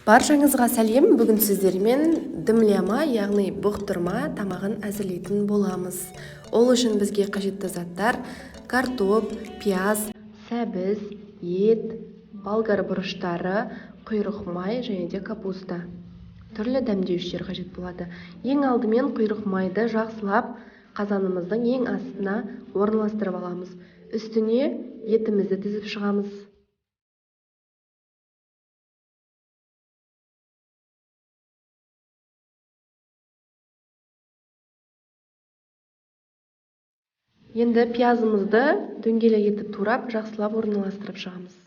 Баршаңызға сәлем. Бүгін сіздермен дымляма, яғни бұқтырма тамағын әзірлейтін боламыз. Ол үшін бізге қажетті заттар: картоп, пияз, сәбіз, ет, болгар бұрыштары, құйрық май және де капуста. Түрлі дәмдеуіштер қажет болады. Ең алдымен құйрық майды жақсылап қазанымыздың ең астына орналастырып аламыз. Үстіне етімізді тізіп шығамыз. Енді пиязымызды дөңгелек етіп турап, жақсылап орналастырып шығамыз.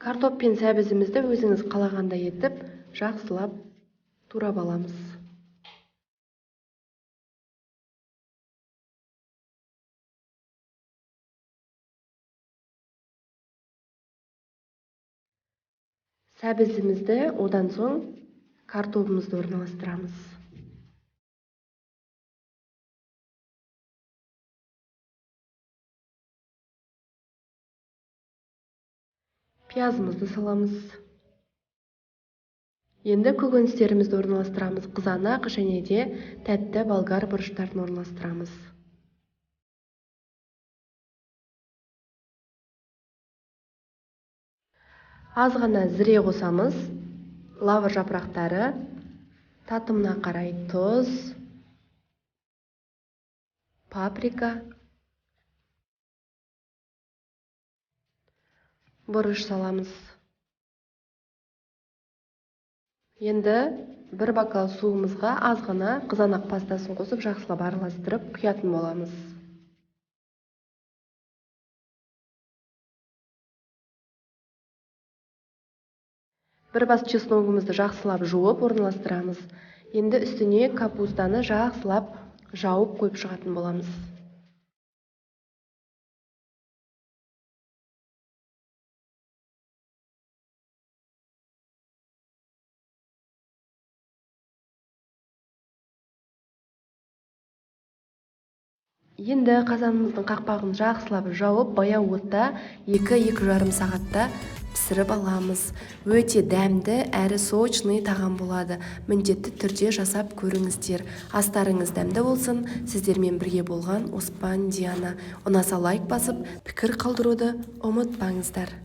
Картоп пен сәбізімізді өзіңіз қалағандай етіп жақсылап турап аламыз. Сәбізімізді, одан соң картобымызды орналастырамыз. Пиязымызды саламыз. Енді көкөністерімізді орналастырамыз. Қызанақ және де тәтті болгар бұрыштарын орналастырамыз. Аз ғана зіре қосамыз. Лавр жапырақтары, татымына қарай тұз, паприка, бұрыш саламыз. Енді бір бокал суымызға аз ғана қызанақ пастасын қосып жақсылап араластырып құятын боламыз. Бір бас чесногымызды жақсылап жуып орналастырамыз. Енді үстіне капустаны жақсылап жауып қойып шығатын боламыз. Енді қазанымыздың қақпағын жақсылап жауып, баяу отта 2-2,5 сағатта пісіріп аламыз. Өте дәмді әрі сочный тағам болады. Міндетті түрде жасап көріңіздер. Астарыңыз дәмді болсын. Сіздермен бірге болған Оспан Диана. Ұнаса лайк басып, пікір қалдыруды ұмытпаңыздар.